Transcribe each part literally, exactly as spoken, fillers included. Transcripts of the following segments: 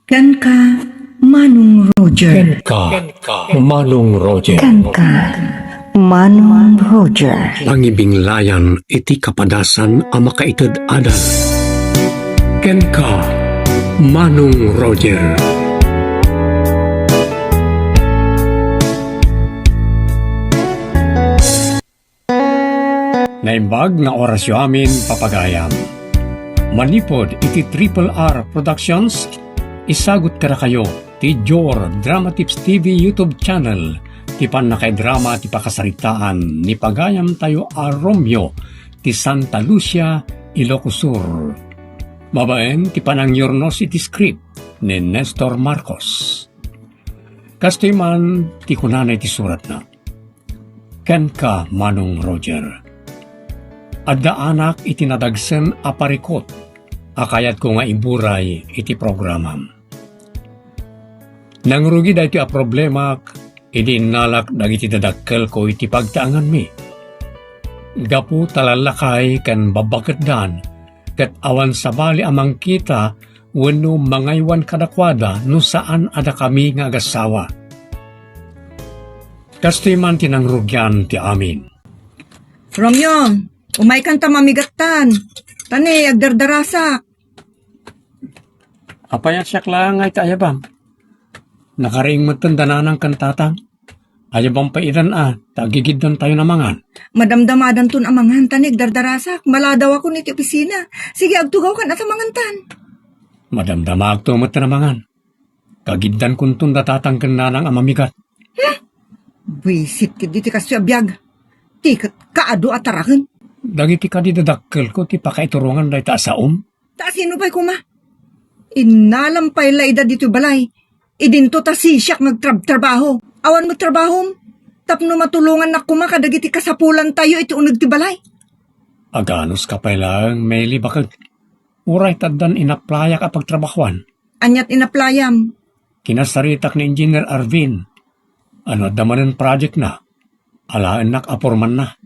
Kenka, Manong Roger. Kenka, Manong Roger. Kenka, Manong Roger. Pangibinglayan iti kapadasan a makaited-adal. Kenka, Manong Roger. Naimbag nga orasyo amin, papagayam. Manipud iti Triple R Productions, isagut kadakayo ti Jor Drama Tips T V YouTube channel ti pannakaidrama ti pakasaritaan ni pagayamtayo a Romeo ti Santa Lucia, Ilocos Sur. Babaen ti panangyurnos iti script ni Nestor Marcos. Kastoy man ti kunana iti suratna. Kenka, Manong Roger. Addaanak iti nadagsen a parikut a kayatko nga iburay iti programam. Nangrugi daytoy a problemak idi innalak dagiti dadakkelko iti pagtaenganmi. Gapu ta lallakay ken babbaketdan, ket awan sabali a mangkita wenno mangaywan kadakuada no saan a dakami nga agassawa. Kastoy man ti nangrugian ti amin. Romeo, umaykan ta mamigattan. Tani, agdardarasak. Apay a siak laeng nga iti ayabam? Nakariing metten da nanang ken tatang. Ayabam pay idan a, ta agigiddantayon a mangan. Madamdamadanton a mangan, tani agdardarasak. Maladawakon iti opisina. Sige, agtugawkan a ta mangantan. Madamdamaakto metten a mangan. Kagiddankonton da tatang ken nanang a mamigat. Hmm? Buisit ketdi ti kastoy a biag. Ti ket kaadu a taraken. Dagiti kadi dadakkelko ti pakaiturongan dayta a saom. Ta sino pay koma? Innalam pay la ida ditoy balay. Idinto ta sisiak nga agtrabtrabaho. Awan met trabahom? Tapno matulongannak koma kadagiti kasapulantayo iti uneg ti balay. Aganuska pay laeng, Meli, bakek. Uray ta addan inaplayak a pagtrabahoan. Aniat inaplayam? Kinasaritak ni Engineer Arvin. Ano adda manen project na? Alaennak a pormanna.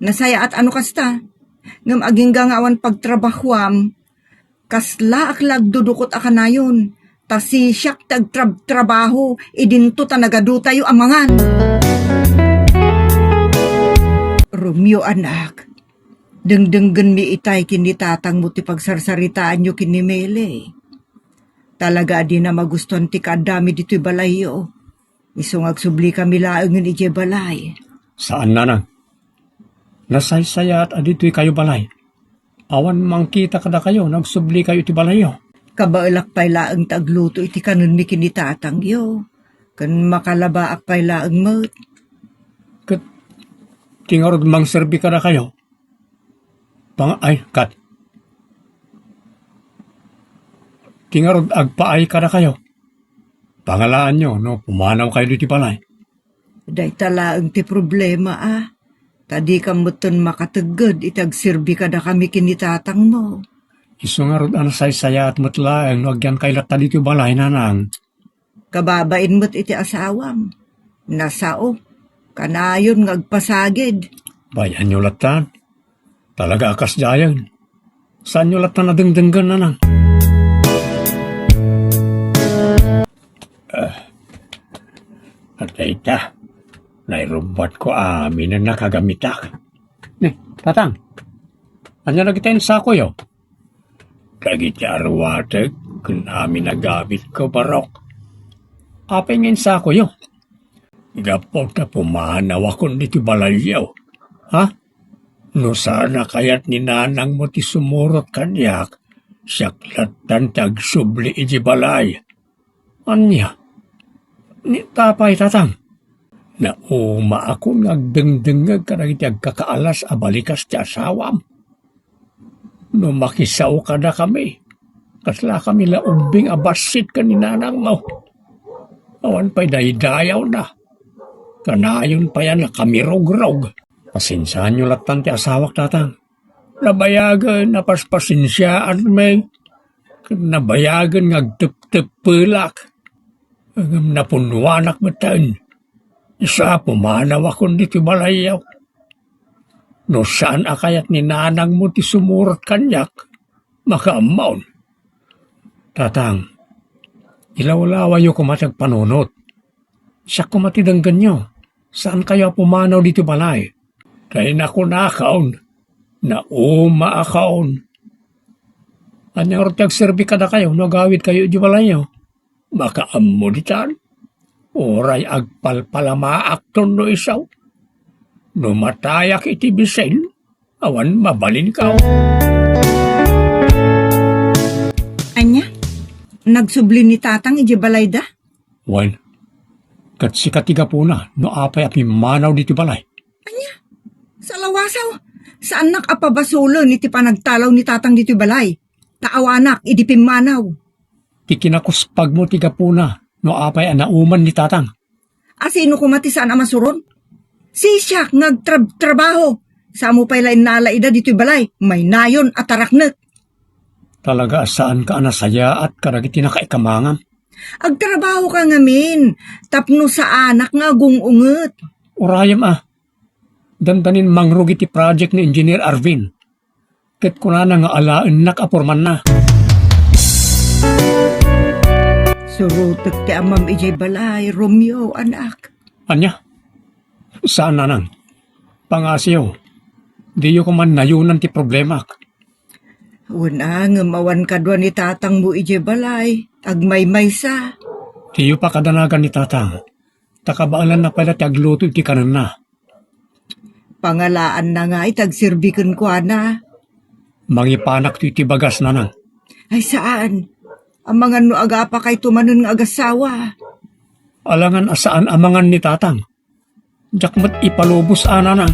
Nasayaat ano kasta. Ngem agingga nga awan pagtrabahoam, kaslaak la agdudukot a kanayon. Ta sisiak ti agtrabtrabaho, idinto ta nagadutayo a mangan. Romeo, anak, dengdenggenmi itay ken ni tatangmo ti pagsarsaritaanyo ken ni Mele. Talaga a dina magustuan ti kaaddami ditoy balayyo. Isu nga agsublikami laengen idiay balay. Saan, nanang. Nasaysayaat a ditoy kayo balay. Awan mangkita kadakayo no agsublikayo iti balayyo. Kabaelak pay laeng ta agluto iti kanenmi ken ni tatangyo. Ken makalabaak pay laeng met. Ket ti ngarud mangserbi kadakayo? Pang-, ay, kat. Ti ngarud agpaay kadakayo? Pangalaanyo no pumanawkayo ditoy balay. Dayta laeng ti problema a, ta dika metten makategged iti agserbi kadakami ken ni tatangmo. Isu ngarud a nasaysayaat met laeng no agyankayo latta ditoy balay, nanang. Kababain met iti asawam. Nasao. Kanayon nga agpasagid. Bay-anyo lattan. Talaga a kasdiayen. Saanyo lattan a dengdenggen, nanang. Ah, at dayta, nairubbatko amin a nakagamitak. Ni, tatang, ania dagiti insakoyo? Dagiti aruatek ken amin a gamitko, Barok. Apay nga insakoyo? Gapu ta pumanawakon ditoy balayyo. Ha? No saan a kayat ni nanangmo ti sumurot kaniak, siak lattan ti agsubli idiay balay. Ania? Ni, apay, tatang? Naumaakon nga agdengdengngeg kadagiti agkakaalas a balikas ti asawam. No makisao kadakami, kaslakami la ubbing a bassit ken ni nanangmo. Awan pay daydayawna. Kanayon pay a nakamirugrog. Pasensiaanyo lattan ti asawak, tatang. Nabayagen a paspasensiaanmi, ken nabayagen nga agtepteppelak. Ngem napunnoanak metten. Isu a pumanawakon ditoy balayyo. No saan a kayat ni nanangmo ti sumurot kaniak, makaammoon. Tatang, Ilawlawayo koma ti agpanunot. Siak koma ti denggenyo. Saankayo a pumanaw ditoy balay. Kay nakunakon, naumaakon. Ania ngarud ti agserbi kadakayo no agawidkayo idiay balayyo? Makaammo ditan. Uray agpalpalamaakton no isu. No matayak iti bisin, awan mabalinkaw. Ania? Nagsubli ni Tatang idiay balayda? Wen, ket sika ti gapuna no apay a pimmanaw ditoy balay. Ania? Salawasaw, saannak a pabasolen iti panagtalaw ni Tatang ditoy balay. Ta awanak idi pimmanaw. Ti kinakuspagmo ti gapuna no apay a nauman ni Tatang. A sino koma ti saan a masuron? Sisiak nga agtrab-trabaho. Samo pay la innala ida ditoy balay, maynayon a taraknek. Talaga a saanka a nasayaat kadagiti nakaikamangam. Agtrabahoka ngamin, tapno saanak nga agung-unget. Urayem a, dandanin mangrugit ti project ni Engineer Arvin. Ket kunana nga alaennak a pormanna. Surotek ti amam idiay balay, Romeo, anak. Ania? Saan, nanang. Pangasiyo, diyo koma nayonan ti problemak. Wen a, ngem awan kadua ni tatangmo idiay balay, agmaymaysa. Diyo pakadanagan ni tatang, ta kabaelanna pay la ti agluto iti kanenna. Pangalaanna nga iti agserbi kenkuana. Mangipanakto iti bagas, nanang. Ay, saan. Amangan no agapakayto manen nga agassawa. Alangan a saan amangan ni tatang. Diak met ipalubos a, nanang.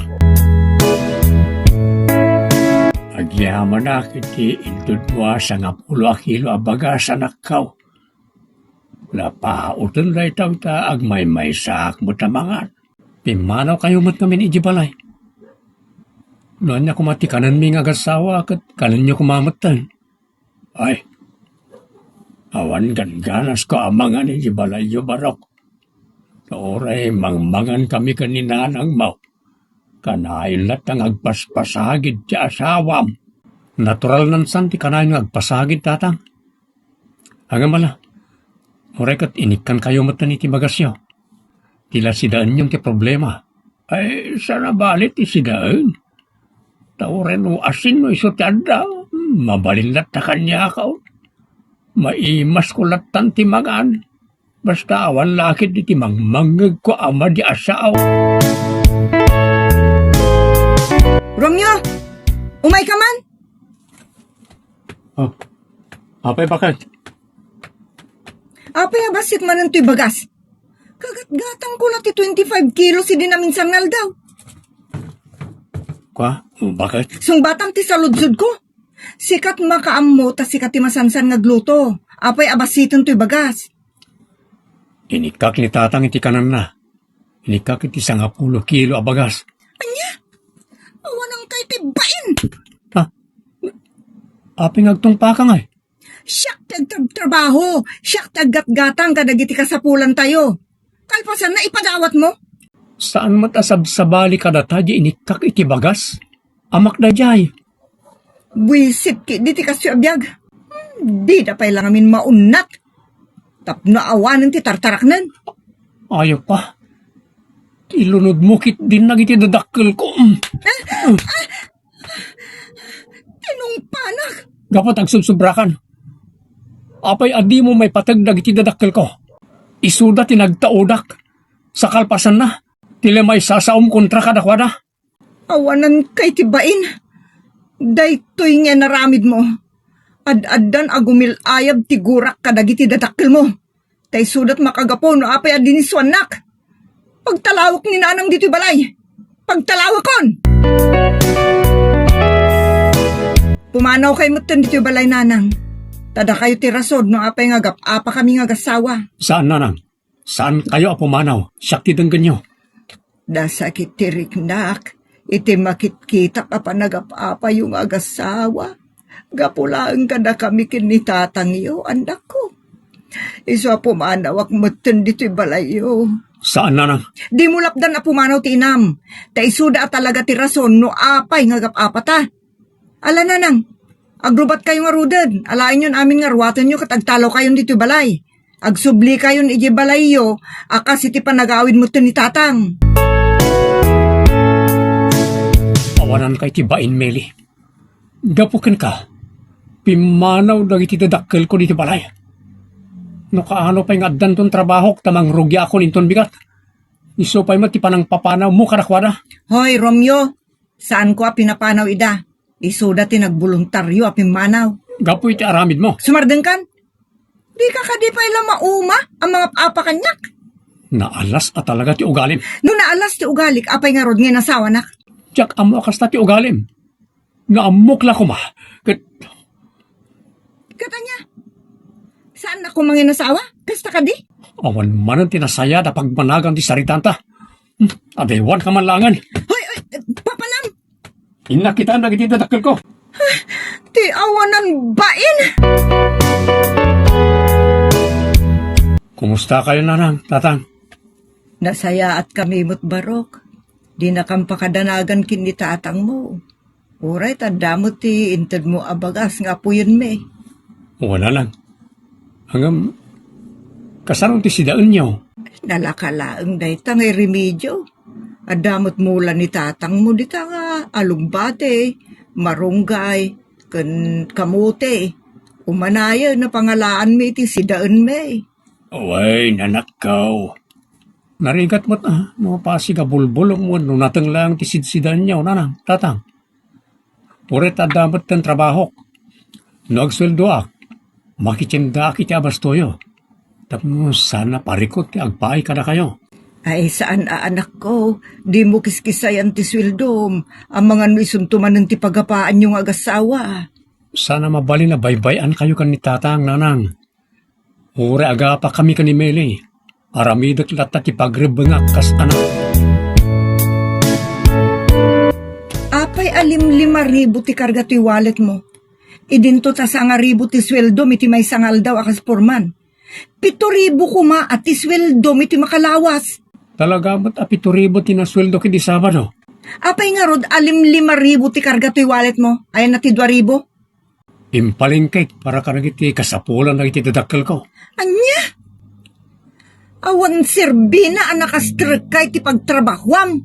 Agyamanak iti intudmo a sangapulo a kilo a bagas, anakko. Napauten dayta ta agmaymaysaak met a mangan. Pimmanawkayo met ngamin idiay balay. No ania koma ti kanenmi nga agassawa, ket kanenyo koma metten. Ay, awan gangganasako a mangan idiay balayyo, Barok. Ta uray mangmangan kami ken ni nanangmo, kanayon latta nga agpaspasagid ti asawam. Naturalnan saan ti kanayon nga agpasagid, tatang. Ngem ala, uray ket inikkankayo metten iti bagasyo. Ti la sidaenyon ti problema. Ay, saan a bale ti sidaen. Ta uray no asin no isu ti adda, mabalin latta kaniak. Maimasko lattan ti mangan. Basta awan la ket iti mangmangngegko a madi a sao. Romeo! Umayka man! Oh, apay, bakit? Apay a bassit manen toy bagas? Kagatgatangko la ti twenty-five kilos idi naminsan nga aldaw. Kwa? Bakit? Sungbatam ti saludsodko. Sikat makaammo ta sika ti masansan nga agluto. Apay a bassiten toy bagas? Inikkak ni tatang iti kananna. Inikkak iti sangapulo kilo a bagas. Ania? Awananka iti bain! Ha? Apay nga agtungpaka ngay? Siak ti agtrabtrabaho, siak ti aggatgatang kadagiti kasapulantayo. Kalpasanna, ipadawatmo? Saan met a sabsabali kadata di inikkak iti bagas? Amak daydiay. Buisit ketdi ti kastoy a biag. Hmm, dida pay la ngamin maunnat. Tapno awanen ti tartaraknen. Ayo pa. Ti lunodmo ketdin dagiti dadakkelko. Hmm. Ah, ah, tinungpanak. Gapu ta agsubsubrakan. Apay a dimo maipateg dagiti dadakkelko? Isuda ti nagtaodak. Sa kalpasanna, ti la maisasaom kontra kadakuada. Awananka iti bain. Daytoy nga inaramidmo. Ad-addan a gumil-ayab ti gurak kadagiti dadakkelmo. Ta isuda ti makagapu no apay a dinissuannak. Pagtalawek ni nanang ditoy balay. Pagtalawekon! Pumanawkay metten ditoy balay, nanang. Ta dakayo ti rason no apay nga agap-apakami nga agassawa. Saan, nanang. Saankayo a pumanaw, siak ti denggenyo. Dasakit ti riknak iti makitkitak a panagap-apayo nga agassawa. Gapu laeng kadakami ken ni tatangyo, annakko. Isu a pumanawak metten ditoy balayyo. Saan, nanang. Dimo lapdan a pumanaw ti inam. Ta isuda a talaga ti rason no apay nga agap-apata. Ala, nanang, agrubatkayo ngaruden, alaenyon amin nga ruatenyo ket agtalawkayon ditoy balay. Agsublikayon idiay balayyo a kas iti panagawid metten ni Tatang. Awananka iti bain, Meli. Gapu kenka, pimmanaw dagiti dadakkelko ditoy balay. No kaano pay nga addanton trabahok ta mangrugiakon inton bigat, isu pay met ti panangpapanawmo kadakuada. Hoy, Romeo, saanko a pinapanaw ida. Isuda ti nagboluntario a pimmanaw. Gapu iti aramidmo. Sumardengkan? Dika kadi pay la mauma a mangap-apa kaniak? Naalas a talaga ti ugalim. No naalas ti ugalik, apay ngarud nga inasawanak? Diak ammo a kasta ti ugalim. Naammok la koma. Ket Ket ania? Saannak koma nga inasawa? Kasta kadi? Awan manen ti nasayat a pagmanagan ti saritanta. Hmm, adaywanka man laengen. Hoy, hoy, papanam! Innak kita dagiti dadakkelko. Ti awanan bain! Kumusta kayo, Nanang, Tatang? Nasayaatkami met, Barok. Dinakam pakadanagan ken ni tatangmo. Uray ta adda met ti intedmo a bagas nga apuyenmi. Wen, Nanang. Ngem, kasano ti sidaenyo? Nalaka laeng dayta nga iremedio. Adda met mula ni tatangmo dita nga alugbati, marunggay, ken kamote. Umanayen a pangalaanmi iti sidaenmi. Wen, anakko. Narigat met, ah, no pasig a bulbulong wenno nateng laeng ti sidsidaenyo, Nanang, Tatang. Uray ta adda met ti trabahok. No agsueldoak, makitiendaak iti abastoyo. Tapno saan a parikut ti agpaay kadakayo. Ay, saan a anakko, dimo kiskisayan ti sueldom, amangan no isunto manen ti pagapaanyo nga agassawa. Saan a mabalin a baybay-ankayo ken ni Tatang, Nanang. Uray agapakami ken ni Meli, aramidek latta ti pagrebbengak kas anak. Apay a limlima ribu ti karga toy walletmo? Idinto ta sangaribu ti sueldom iti maysa nga aldaw a kas porman. Pito ribu koma a ti sueldom iti makalawas. Talaga met a pito ribu ti nasueldok idi Sabado. Apay ngarud a limlima ribu ti karga toy walletmo? Ayanna ti dua ribu? Impalengkek para kadagiti kasapulan dagiti dadakkelko. Ania? Awan serbina a nakastrekka iti pagtrabahuam.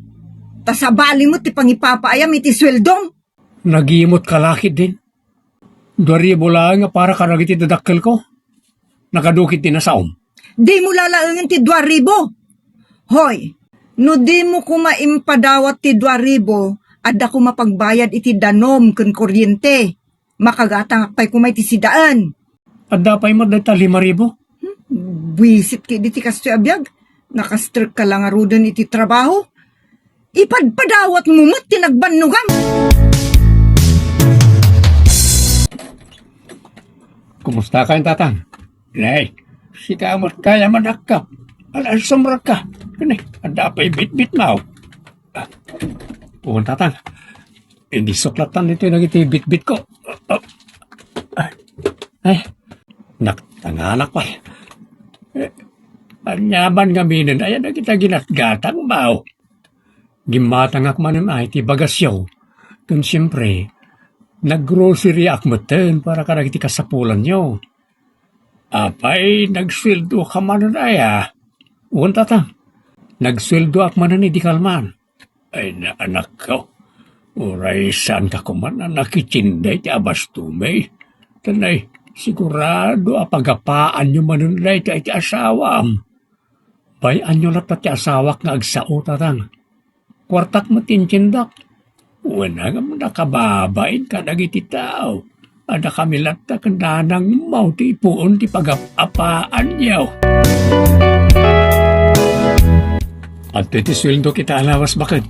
Ta sabali met ti pangipapaayam iti sueldom. Nagimot ka la ketdin. Dua ribu laeng nga para kadagiti dadakkelko. Nakadukit ti nasaom. Dimo lalaengen ti dua ribu. Hoy, no dimo koma impadawat ti dua ribu, adda koma pagbayad iti danom ken kuryente. Makagatangak pay koma iti sidaen. Adda pay met dayta lima ribu? Hmm? Buisit ketdi ti kastoy a biag. Nakastrekka la ngaruden iti trabaho. Ipadpadawatmo met ti nagbannogam. Kumusta kayo, Tatang? Nay, sika met kaya manakka. Ala, sumragka. Kani, adda pay bitbitmo. Ah, puon, Tatang. Indi suklatan ditoy dagiti bitbitko. Ay, ay, naktanganak pay. Eh, aniaman ngaminen, aya dagita ginatgatangmo. Gimmatangak manen ay ti bagasyo. Ken siempre, naggroceryak metten para kadagiti kasapulanyo. Apay, nagsueldoka manen aya? Wen, Tatang. Nagsueldoak manen idi kalman. Ay, na, anakko, uray saanka koma a nakitienda iti abastomi. Tanay, sigurado a pagapaanyo manen dayta iti asawam. Bay-anyo latta ti asawak nga agsao, Tatang. Kuartak met ti intiendak. Wen, ngem nakababain kadagiti tao. Adda kami latta ken nanangmo ti puon ti pagap-apaanyo. Adtoy ti sueldok ita a lawas, baket.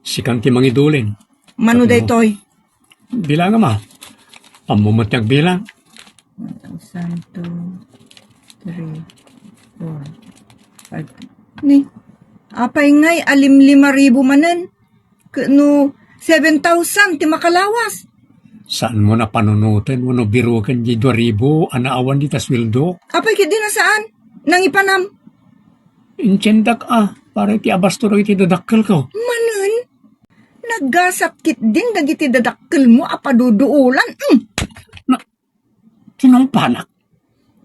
Sikan ti mangidulin. Mano daytoy? Bilangam a. Ammo met ti agbilang. One, two, three, four, five. Ni, apay ngay a limlima ribu manen? Ket no seven thousand ti makalawas. Saanmo a panunoten wenno biroken ti dua ribu a naawan dita sueldok? Apay ketdi a saan? Nangipanam. Intiendak a, para iti abasto dagiti dadakkelko. Manen? Naggasat ketdin dagiti dadakkelmo a paduduolan. Mm. Na, tinungpanak.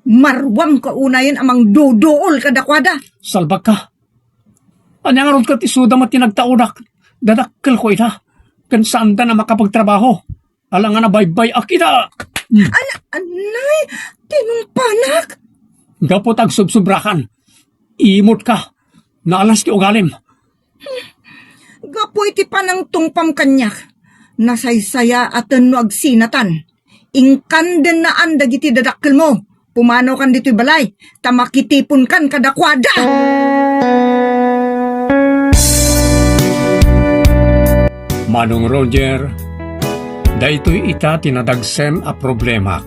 Maruamko unayen a mangduduol kadakuada. Salbagka. Ania ngarud ket isuda met ti nagtaudak? Dadakkelko ita, ken saanda a makapagtrabaho. Alangan a baybay-ak ita. Hmm. Ala, anay, tinungpanak. Gapu ta agsubsubrakan, imutka, naalas ti ugalim. Gapu iti panangtungpam kaniak, nasaysayaat no agsinatan. Inkandennaan dagiti dadakkelmo. Pumanakan ditoy balay, ta makitiponkan kadakuada. Manong Roger, daytoy ita ti nadagsen a problemak.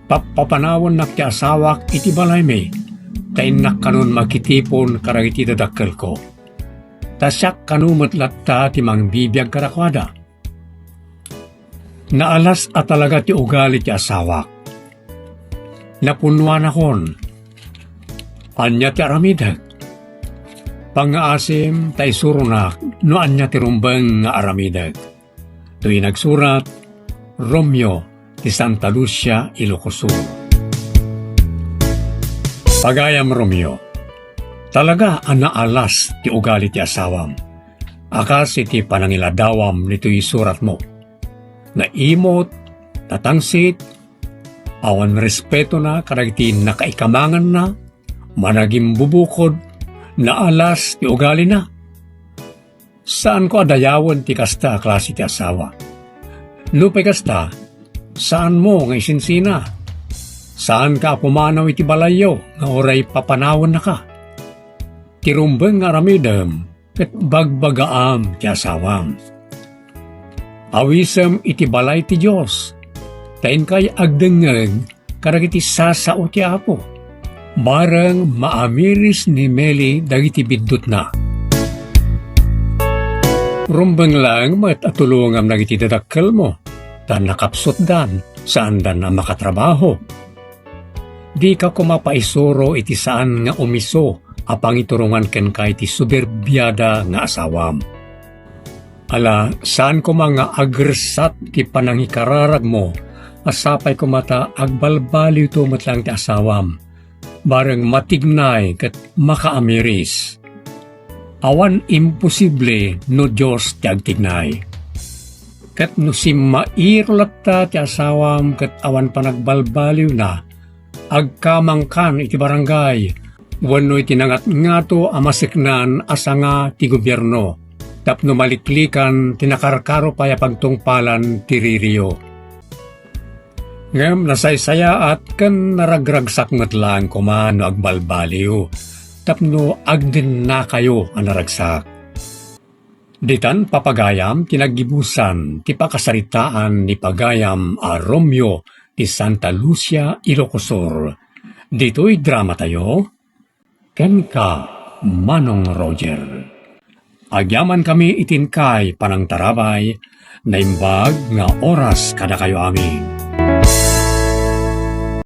Pappapanawennak ti asawak iti balaymi, ta innak kanon makitipon kadagiti dadakkelko. Ta siak kano met latta ti mangbibiag kadakuada. Naalas a talaga ti ugali ti asawak. Napunnuanakon. Ania ti aramidek? Pangngaasim ta isuronak no ania ti rumbeng nga aramidek. Toy nagsurat, Romeo ti Santa Lucia, Ilocos Sur. Pagayam Romeo, talaga a naalas ti ugali ti asawam. A kas iti panangiladawam ditoy suratmo. Naimot, natangsit, awan respetona kadagiti nakaikamanganna, managimbubukod, naalas ti ugalina. Saanko a dayawen ti kasta a klase ti asawa. Nupay kasta, saanmo nga isinsina. Saanka a pumanaw iti balayyo nga uray papanawennaka. Ti rumbeng nga aramidem, ket bagbagaam ti asawam. Awisem iti balay ti Dios, ta inkay agdengngeg kadagiti sasao ti Apo. Bareng maamiris ni Meli dagiti biddutna. Rumbeng laeng met a tulongam dagiti dadakkelmo, ta nakapsutdan, saandan a makatrabaho. Dika koma paisuro iti saan nga umiso a pangiturongan kenka iti suberbiada nga asawam. Ala, saan koma nga agresat ti panangikararagmo a sapay koma ta agbalbaliwto met laeng ti asawam, bareng matignay ket makaamiris. Awan imposible no Dios ti agtignay. Ket no simmairo latta ti asawam ket awan panagbalbaliwna, agkamangkan iti barangay wenno iti nangatngato a maseknan a sanga ti gobierno tapno maliklikan ti nakarkaro pay a pagtungpalan ti ririyo. Ngem nasaysayaat ken naragragsak met laeng koma no agbalbaliw tapno agdennakayo a naragsak. Ditan, papagayam, ti naggibusan ti pakasaritaan ni pagayam a Romeo ti Santa Lucia, Ilocos Sur. Ditoy dramatayo, kenka, Manong Roger. Agyamankami iti inkay panangtarabay, naimbag nga oras kadakayo amin.